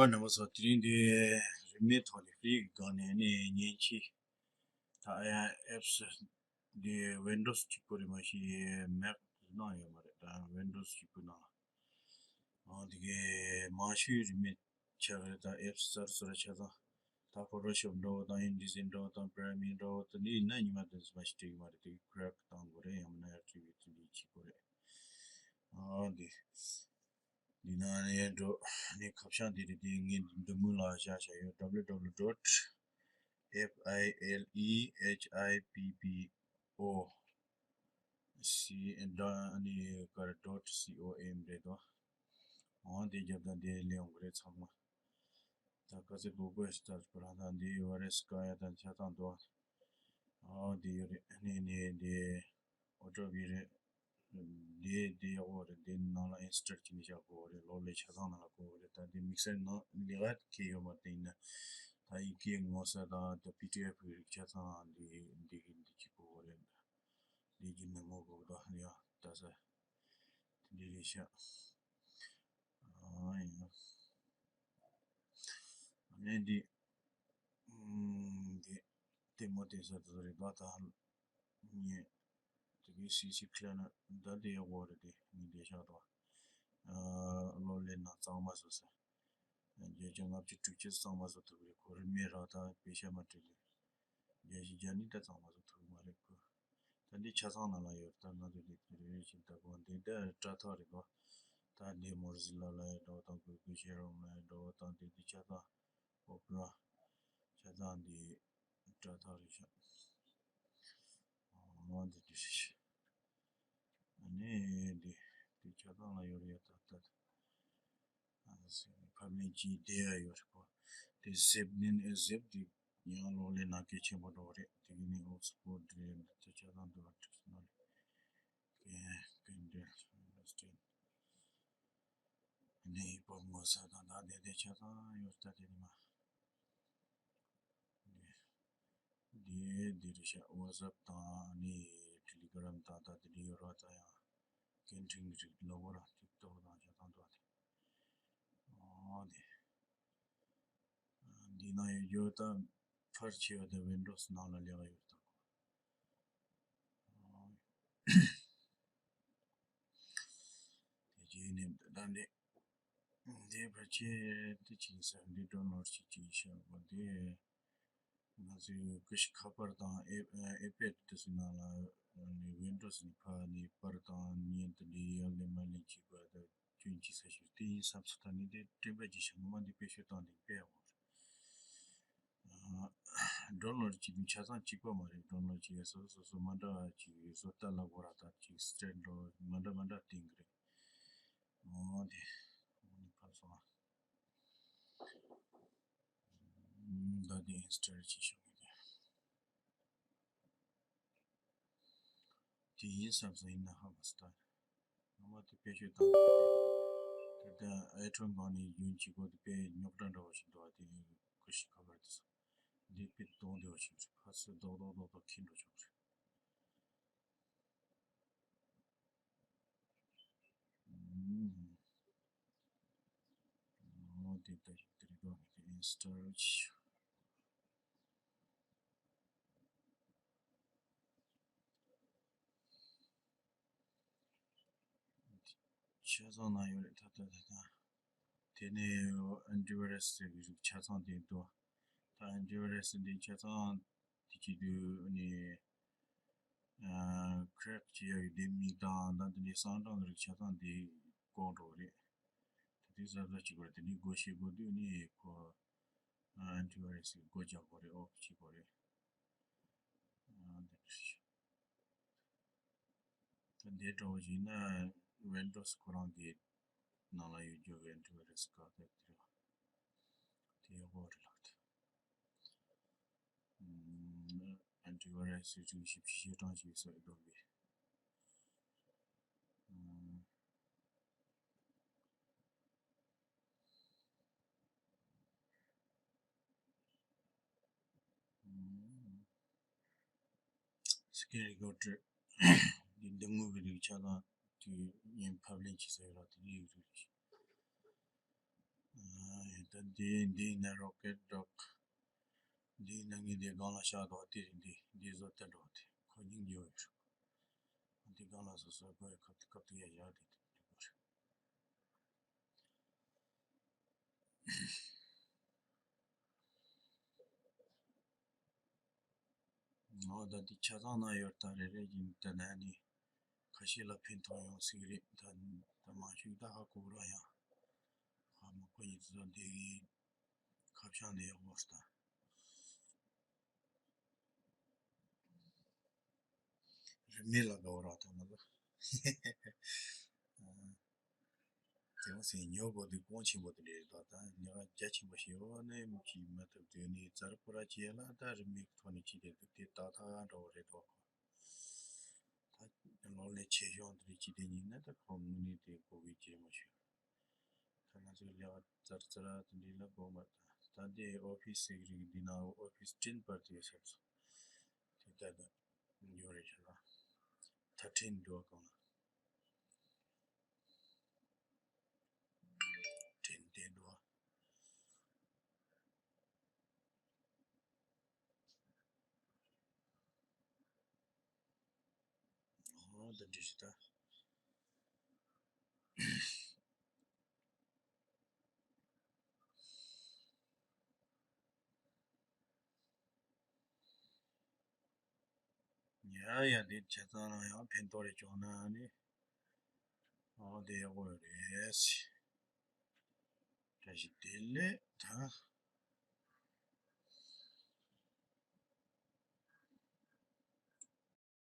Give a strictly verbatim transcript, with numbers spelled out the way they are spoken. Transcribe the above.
རྣམ་པ་ཚོ། དེ་རིང་འདི་རིན་མེད་ཐོག་ནས་ཧྥི་རི་གི་སྒང་ནས་ནི་མཉེན་ཆས་ད་ཨེ་ཨེབ་སི་འདི་ཝིན་ཌོ་སི་གཅིག་པོ་རེད་མ་གཞི་མེག་ནང་ཡོད་མ་རེད། ད་ཝིན་ཌོ་སི་གཅིག་པོ་ནང་ཨང་དེ་གའི་མང་ཤོས་རིན་མེད་ཆགས་རེད། ད་ཨེབ་སི་གསར་གསར་ཆ་ཚང་ད་ཕོ་ཊོ་ཤོབ་འདྲ་བོ་དང་ཨིན་ཌི་ཛའིན་འདྲ་བོ་དང་པི་རེ་མི་འདྲ་བོ་དང་འདི་ཡིན་ན་ཉི་མ་བདུན་ཙམ་མ་ཞིག་འགྲིག་གི་མ་རེད། དེ་གི་ཁུ་རེག་བཏང་དགོས་རེད། ཡང་མིན་ན་ཡར་ཊི་བི་དེ་འདྲ་བྱེད་དགོས་རེད། ཨང་འདི། འདི་ན་ནས་འགྲོ་ནས་ཁ་བྱང་འདི་རེད། འདི་ངས་འདི་མུ་ལ་བཞག་བཞག་ཡོད། W W W dot F I L E H I P P O C ནི་ཀར་dot com རེད་དོ། འོང་དེ་རྒྱབ་དང་དེ་ལས་འོང་གི་རེད་ཚང་མ། ད་ཀ་ཚེ་གོ་གོས་ལྟར་པ་རང་དང་འདི་ཝ་རེ་སི་ཀ་ཡ་དང་ཆ་ཚང་དོ། འོ་དེ་ཡོད་རེད། ནས་ནས་དེ་ཨོ་ཊོ་བི་རེད། དེ་དེ་ཡག་པོ་རེད། དེ་ནང་ལ་ཨིན་སི་ཊོལ་བྱས་ནས་བཞག་དགོས་རེད། གློག་ཀླད་ཆ་ཚང་ནང་ལ་དགོས་རེད། ད་དེ་དམིགས་བསལ་ནང་ལས་ཀ་གལ་ཡོད་མ་རེད། ཡིན་ན་ད་ཡི་གེ་ངོ་ས་དང་ད་པི་ཌི་ཨེཕ་གི་རིགས་ཆ་ཚང་འདི་འདི་གི་འདི་གཅིག་དགོས་རེད། འདི་གི་མི་ངོ་དགོས་ད་ཡང་ལྟ་ས་དེ་འདྲ་རེད་ཤག་ཨ་ཡིན་ན་ནས་འདི་འདི་ལྟད་མོ་བལྟས་ས་དེ་ཚོ་རེད་པ། ད་ངས་དེ་གའི་སི་སི་ཁ་ལ་ན་ད་དེ་ཡག་པོ་རེད། དེ་ངས་བསྡད་ཤག་དང་། གློག་ཀླད་ནང་གཙང་མ་བཟོ་ས། བརྒྱ་ཆ་ལྔ་བཅུ་དྲུག་ཅུ་གཙང་མ་བཟོ་ཐུབ་རེད། ཁོ་རིན་མེད་རག་ད་པེ་ཤ་མ་སྤྲད་ལེ། བརྒྱ་བཞི་བརྒྱ་གཉིས་ད་གཙང་མ་བཟོ་ཐུབ་མ་རེད་ཁོ། ད་འདི་ཆ་ཚང་ནང་ལ་ཡོད། ད་ང་ཚོ་འདི་རེ་རེ་བཞིན་ད་གོང་འདི་འདི་སྐྲ་ཐག་རེད་པ། ད་འདི་མོ་ཟི་ལ་ལ་ཡི་འགྲོ་དང་གུ་གུ་ཤེ་རོང་ལ་ཡི་འགྲོ་དང་འདི་འདི་ཆ་ཚང་ཨོ་པེ་ར་ཆ་ཚང་འདི་སྐྲ་ཐག་རེད་ཤག་ཨོ་འདི་འདི་ཤི་ཤི། ཨ་ནི་འདི་འདི་ཆ་ཚང་ལ་ཡོད་རེད། ད་ད་ཕབ་ལེན་གྱིས་བསྡད་ཡ་ཡོད་རེད་པ། དེ་ཟེབ་ནི་ནི་ཟེབ་དེ་ཡང་གློག་ཀླད་ནང་གལ་ཆེན་པོ་འགྲོ་གི་རེད། དེ་གི་ནི་ཨོག་སི་ཕོར་ཌི་རེད། འདི་ཚོ་ཆ་ཚང་འདུག་ཨ་ཊིསི་ནོ་ལི་ཀེ་ཀེན་ཌལ་ཡུ་ནི་ཝར་སི་ཊི། ནི་ཧིབ་ཧོབ་ངོ་ས་དང་ད་དེ་དེ་ཆ་ཚང་ཡོད་ད། དེ་ནི་མ་འདི་འདི་རེད་ཤག་ཝ་ཊི་སི་ཨེབ་དང་ནི་ཊེ་ལི་གྷི་རམ་དང་ད་དེ་འདྲ་ཡོད་ར། ད་ཡང་སྐད་འཕྲིན་གྱི་རིགས་ལོ་གོ་རང་ཊིག་ཊོག་དང་ཆ་ཚང་འདུག་ཨ། དེ་ཨོ་དེ། འདི་ནང་ཡོད་རྒྱུ་ད་ཕལ་ཆེ་བ་ད་ཝིན་ཌོ་སི་ནང་ལ་ལས་ཀ་ཡོད་ད། དེ་རྗེས་ནས་ད་འདི་འདི་ཕལ་ཆེར་དེ་ཅིག་ཟེར་འདི་ཌོ་ནལ་ཌི་ཅིག་ཅིག་བཤད་པ་དེ། ང་ཚོའི་ཀི་ཤི་ཁ་པར་དང་ཨེ་ཨེ་པེཌ་དེ་ཚོའི་ནང་ལ་ནི་ཝིན་ཌོ་སི་ནས་ཕར་ནས་པར་དང་བརྙན་དེ་འདྲའི་ཡར་ལེན་མར་ལེན་བྱེད་པ་ད་སྐྱོན་ཅིག་ས་ཞིག་དེ་ཡིན་བསམ་སོང་། ད་ནི་དེ་སྤྲད་པ་ཅིག་བྱ་ངོ་མ་འདི་དཔེ་ཤོད་སྟངས་འདི་དཔེ་ཡག་པོ་རེད། ཌོ་ནལ་ཌི་ཅིག་འདི་ཆ་ཚང་གཅིག་པ་མ་རེད། ཌོ་ནལ་ཌི་ཅིག་སོ་སོ་སོ་སོ་མ་འདྲ་བ་ཅིག་བཟོ་ལྟ་ལ་གོ་ར་ད་ཅིག་སི་ཊེན་ཌར་མ་འདྲ་མ་འདྲ་བསྟན་གི་རེད། འོ་དེ་འོ་ནི་ཕར་སོང་ཨ། ད་དེ་ཨིན་སི་ཊོལ་བྱེད་ཤོག་ངས་དེ། དེ་ཡིན་བསམ་སོང་། ཡིན་ན་ཧ་མ་སི་ཏ། ངོ་མ་དེ་དཔེ་ཤོད་དང་། དེ་ལྟར་ཨེ་ཊོམ་སྒང་ནས་རྒྱུན་གཅིག་པོ་དེ་དཔེ་རྙོག་དྲ་འདྲ་བོ་ཞིག་འདུག་ཨ། དེ་ཀི་ཤི་ཁ་པར་དེ་ཚོ་འདི་དཔེ་གཏོང་བདེ་བ་ཞིག་རེད། ཕར་ཚུར་རྡོག་རྡོག་རྡོག་རྡོག་འཁྱེར་འགྲོ་ཆོག་གི་རེད། ཨོ་དེ་ལྟར་དེ་རིགས་ཀྱི་ཨིན་སི་ཊོལ་བྱས། ཆ་ཚང་ནང་ཡོད་རེད། ད་ད་ད་ད། དེ་ནས་ཨན་ཊི་ཝ་ར་སི་ཟེར་བའི་རིགས་ཆ་ཚང་དེ་འདུག་ད་ཨན་ཊི་ཝ་ར་སི་འདི་ཆ་ཚང་དེ་བྱེད་དུས་ནི་ཨ་ཀེ་རེག་བྱེད་ཡག་གི་ལྡེ་མིག་དང་ད་དེ་ནས་གསང་གྲངས་རིགས་ཆ་ཚང་འདི་བཀོག་འགྲོ་གི་རེད། དེ་དུས་གཟབ་གཟབ་བྱེད་དགོས་རེད། དེ་ནས་སྒོ་ཕྱེ་དགོས་དུས་ནི་ཁོ་ཨན་ཊི་ཝ་ར་སི་སྒོ་རྒྱག་དགོས་རེད། ཨོཕ་བྱེད་དགོས་རེད། ཨ་འདི་འདྲ་ཞིག་ད་འདི་འདྲ་བོ་ཞིག་ན་ཝིན་ཌོ་སི་ཁོ་རང་གི་ནང་ལ་ཡོད་རྒྱུ་གི་ཨན་ཊི་ཝ་ར་སི་ག་ག་དེ་རེད། དེ་ཡག་པོ་རེད་ལགས། ཨན་ཊི་ཝ་ར་སི་རིགས་ཞིབ་ཕྱི་ཞེ་གྲངས་ཤིག་བཟོས་འདུག་གི། སི་ཀིན་རི་ཀོར་ཌར་འདི་འདི་དངོས་ཀྱི་རིགས་ཆ་ཚང་དུས་ཡིན་ཕབ་ལེན་བྱེད་ས་ཡོད་ལ་དེ་འདྲའི་རིགས་ཨ་ཡིན་ འདི་འདི་ནས་རོ་ཀེད་འགྲོ། འདི་ནས་ངས་འདི་སྒང་ལ་བཞག་འདུག་དེ་རིང་འདི་འདི་བཟོ་སྟེ་འགྲོ་དེ་ཁོ་སྙིང་རྗེ་བོ་ཡོད། འདི་སྒང་ལ་སོ་སོ་དགོས་ཁབ་ཏུ་ཁབ་ཏུ་ཡ་བཞག་དེ་དེ་དགོས་རེད། ང་ད་འདི་ཆ་ཚང་ན་ཡོད་ད་རེ་རེ་ཡིན་ད་ན་ནི་ཁ་ཤས་ལ་ཕན་ཐོགས་ཡོང་སྲིད་རེད། ད་ད་མང་ཤོས་ད་ཧ་གོ་ར་ཡང་ཧ་མ་གོ་ཡིན་ཚོ་འདི་ཁ་བྱང་ནས་ཡག་པོ་ད། རིན་མེད་ལ་དགའ་བ་རག་ཐུབ་ན་ལ། དེ་མ་ཟད་ཉོ་དགོས་དུས་གོང་ཆེན་པོ་དེ་འདྲ་རེད་ད། ད་ཉོ་རྒྱ་ཆེན་པོ་ཞིག་ཡོད་ནས་མི་གཅིག་མ་ཐུབ་དུས་ནས་ཛར་པོ་ར་ཅི་ཡ་ལ་ད་རིན་མེད་ཐོག་ནས་ཅི་དེ་འདུག་དེ་ཏག་ཏག་འདྲ་བོ་རེད་དོ། ད་ལོ་ལས་ཆེ་ཤོས་དེ་རིགས་ཅི་དེ་ཉིན་ན་ད་ཁོ་དངོས་གནས་དེ་གོ་གི་ཅི་མ་ཞུ། ད་ང་ཚོའི་ལས་ཀ་ཙར་ཙར་དེ་འདྲའི་ལ་གོ་མ་ད། ད་དེ་ཨོ་ཕིས་ཟེར་གི་རིགས་འདི་ན་ཨོ་ཕིས་སྤྲིན་པར་དེ་སོགས་སོ། དེ་ལྟར་དུ་ཡོད་རེད་ཤག་ལ། ཐ་ཕྲན་འགྲོ་གང་ལ། ཕྲན་དེ་འགྲོ། ཨོ་ད་འདྲི་ཞིག་ད། ཡ་ཡ་འདི་བྱས་ཙང་ལ་ཡང་ཕན་ཐོགས་རེ་བྱུང་ན་ནི། ཨོ་དེ་ཡག་པོ་རེད། བཀྲ་ཤིས་བདེ་ལེགས་ད།